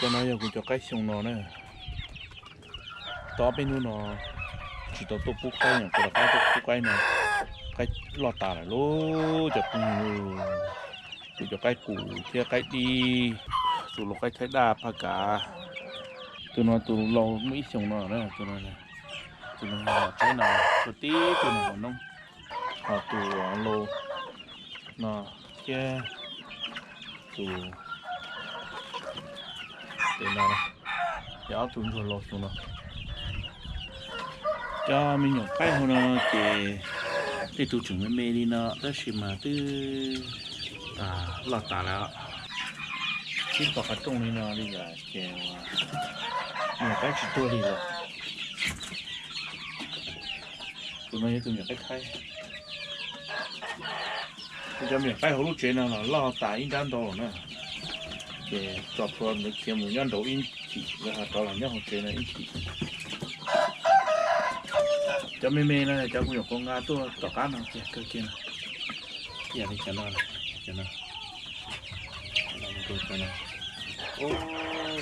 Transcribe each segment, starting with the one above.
Cov no yog kuv cov qaib xyoo no na. Tau ob peb hnub no tsis tau tuaj pub qaib, nyuam qhuav rov qab tuaj pub qaib no, qaib loj tas lawm lauj cov phooj ywg. Kuv cov qaib qus thiab qaib dib, tus lau qaib thaib daj phaj kav. Tus no tus laus muaj ib xyoos no na, tus no, tus no yog qaib no, tus tib tug no hauv noob, ho tus laus no thiab tus tes no yog ob tug ntsuag laus xyoo no. Cov me nyuam qaib hauv no ces tej tus tseem me me li no tab sis mas twb loj tas lawm, sib pom qhov rooj li no li lawm ces me nyuam qaib tsis tuag li lawm. Tus no yog tus me nyuam qaib thaib. Kuv cov me nyuam qaib hauv lub tsev no los loj tas ib nrab ntau lawm na, ces tso plhuav ntawd khiav mus nyob nraud ib chim, lawv ho rov los nyob hauv tsev no ib chim. Cov me me no cov kuv nyuam qhuav nqa tuaj tom qab no kiag kawg kiag no. Ib yam li cov no, cov no,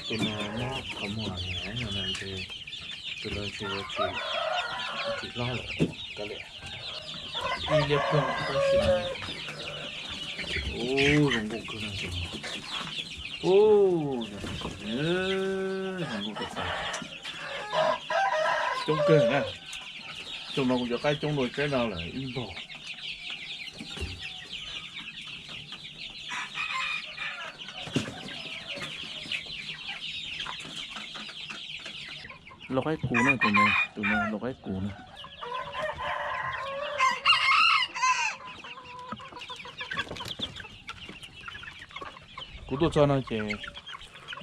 tus no mob qhov muag, tus no ntshe yuav tsis hlob lawm, kav liam. Ib liab ploog tab sis mas zoo nkauj kawg no. Zoo nkauj tas tas. Coob kawg na. Xyoo no kuv cov qaib coob dua tsaib no lawm ib npaug. Lau qaib qus na, tus no, tus no lau qaib qus na. Kuv tuaj txog no ces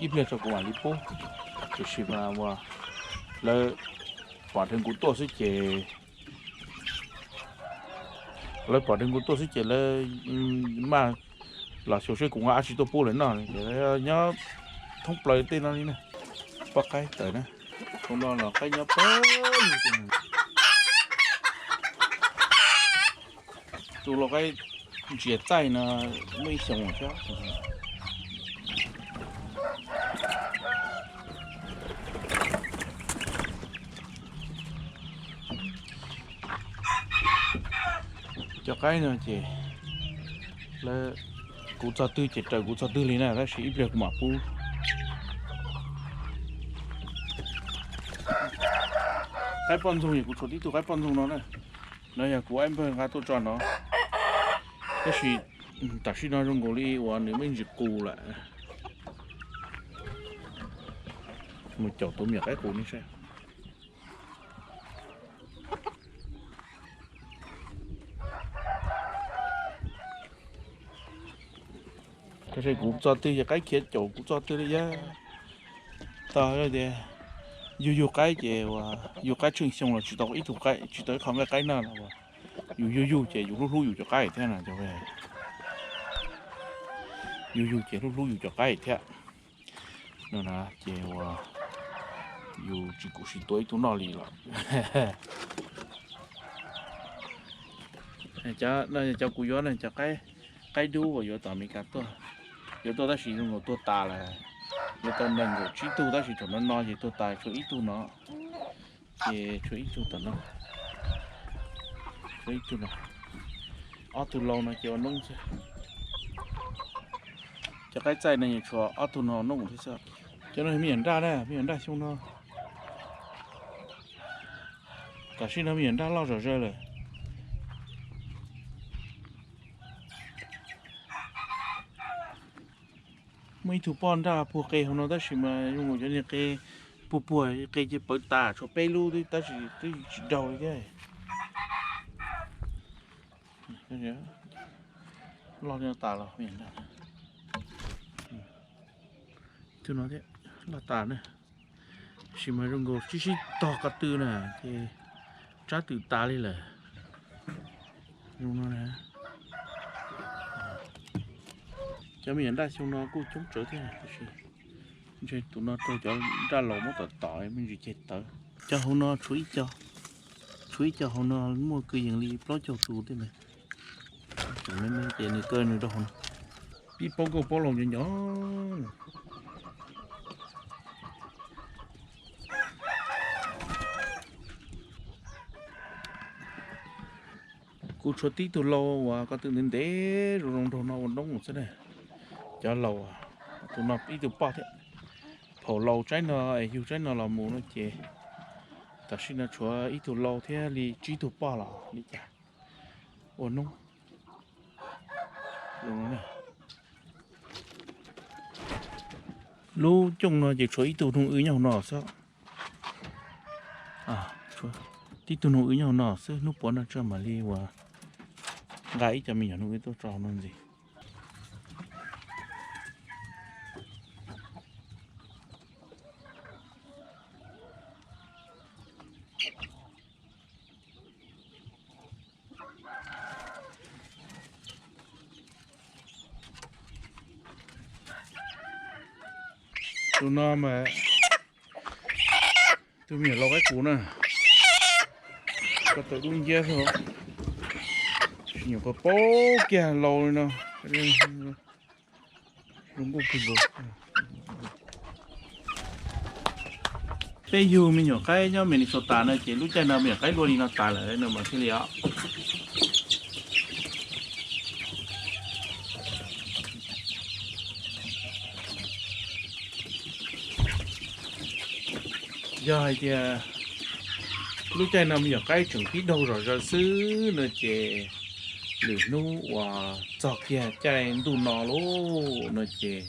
ib pliag tso kuv mam li pub, tiam sis mas uas lawv pom dheev kuv tuaj xwb ces, lawv pom dheev kuv tuaj xwb ces lawv maj los xyuas seb kuv nqa dab tsi tuaj pub lawv noj, ces lawv nyob thoob plaws tej no li na. Pob qaib tawm na, tus no los qaib nyob pawg lug. Tus lau qaib ntsia txaij no muaj ib xyoos thiab. Cov qaib no ces lawv, kuv txog twg ces raws kuv txog twg li na, tab sis ib pliag kuv mam pub. Qaib poj ntxoog, kuv tshuav tib tug qaib poj ntxoog no na. No yog kuv aib npawg nqa tuaj tso no, tab sis tam sim no zoo nkaus li uas nws me ntsis qus lawm. Mus caum tus me nyuam qaib qus no saib. Kuv txog twg ces qaib khiav caum kuv txog twg li yog. Tau tias yug yug qaib ces uas yug qaib tsheej xyoo los tsis tau ib tug qaib, tsis tau ib qho nqaij qaib noj los uas yus yug yug ces yus hlub hlub yus cov qaib thiab no. Yug yug ces hlub hlub yus cov qaib thiab. No na ces uas yus tsis kuv sis tua ib tug noj li los. Cov kuv yuav no cov qaib dub uas yuav tom Amelikas tuaj, yuav tuaj tab sis zoo nkaus tuag tas lawm. Yuav tau nees nkaum tsib tug tab sis thaum no no ces tuag tas tshuav ib tug no. Ces tshuav ib tug tom no, tshuav ib tug no, ob tug laus no ces ua noob xwb. Cov qaib txaij no tshuav ob tug no noob thiab xwb. Cov no me nyuam nraj na, me nyuam nraj xyoo no. Tam sim no me nyuam nraj loj zom zaws lawm. Muaj ib tug poj nraj puag qe hauv no tab sis mas zoo nkaus cov niag qe puag puag qe ces pawv tas tshuav peb lub tab sis twb tsis daug li thiab. Loj li no tas los, tus no thiab loj tas na. Tab sis mas zoo nkaus sib sib tog qab tw na ces tsab twm tas li lawm. Zoo no na. Cov me nyuam nraj xyoo no kuj coob tsawv thiab tab sis ntshe tus no raug cov nraj laus muab tom tom me ntsis ceg tawv. Cov hauv no tshuav ib co, tshuav ib co hauv no muaj kwv yees li plaub caug tus tej na. Ces nws kaw nws rau hauv no, pib paub nkauj paub laus nco nco. Kuv tshuav tib tug lau uas ko tw ntev ntev zoo zoo nraug no ua noob xwb na. Cov laus, tus no ib tug poj thiab. Phaum laus tsaib no es yug tsaib no los mus no ces tam sim no tshuav ib tug lau thiab li tsib tug poj los li cas ua noob. Lub cooj no ces tshuav ib tug noog w nyob hauv no xwb. Tib tug noog w nyob hauv no xwb, hnub puav no tsam mam li uas nqa ib co me nyuam noog w tuaj tso hauv no ntxiv. Tus no mas tus me nyuam lau qaib qus na, ko taw dub nciab xwb, sis nyuam qhuav paub kiag lau li no. Zoo nkauj kawg nkaus. Peb yug me nyuam qaib nyob Minnesota no ces lub caij no me nyuam qaib luaj li no tas lawm no mas thiaj li os. Yog hais tias lub caij no me nyuam qaib tseem pib daug zom zaws xwb no ces lwm hnub uas txog kiag caij ntuj no lauj no ces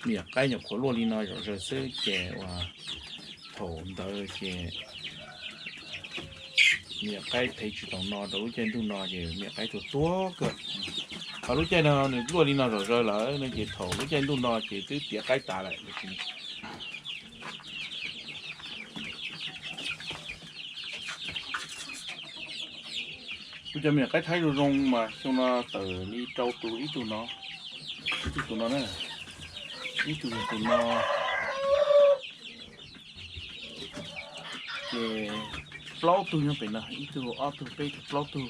me nyuam qaib nyuam qhuav luaj li no zom zaws xwb ces uas thaum ntawd ces me nyuam qaib thev tsis tau no rau lub caij ntuj no ces me nyuam qaib tuag tuag kawg. Ho lub caij no nws luaj li no zom zaws lawm no ces thaum lub caij ntuj no ces twb tiav qaib tas lawm. Kuv cov me nyuam qaib thaib zoo zoo mas xyoo no tawm li rau tus, ib tug no, ib tug tus no na, ib tug tus no, ces plaub tug nyob pem no, ib tug ob tug peb tug plaub tug.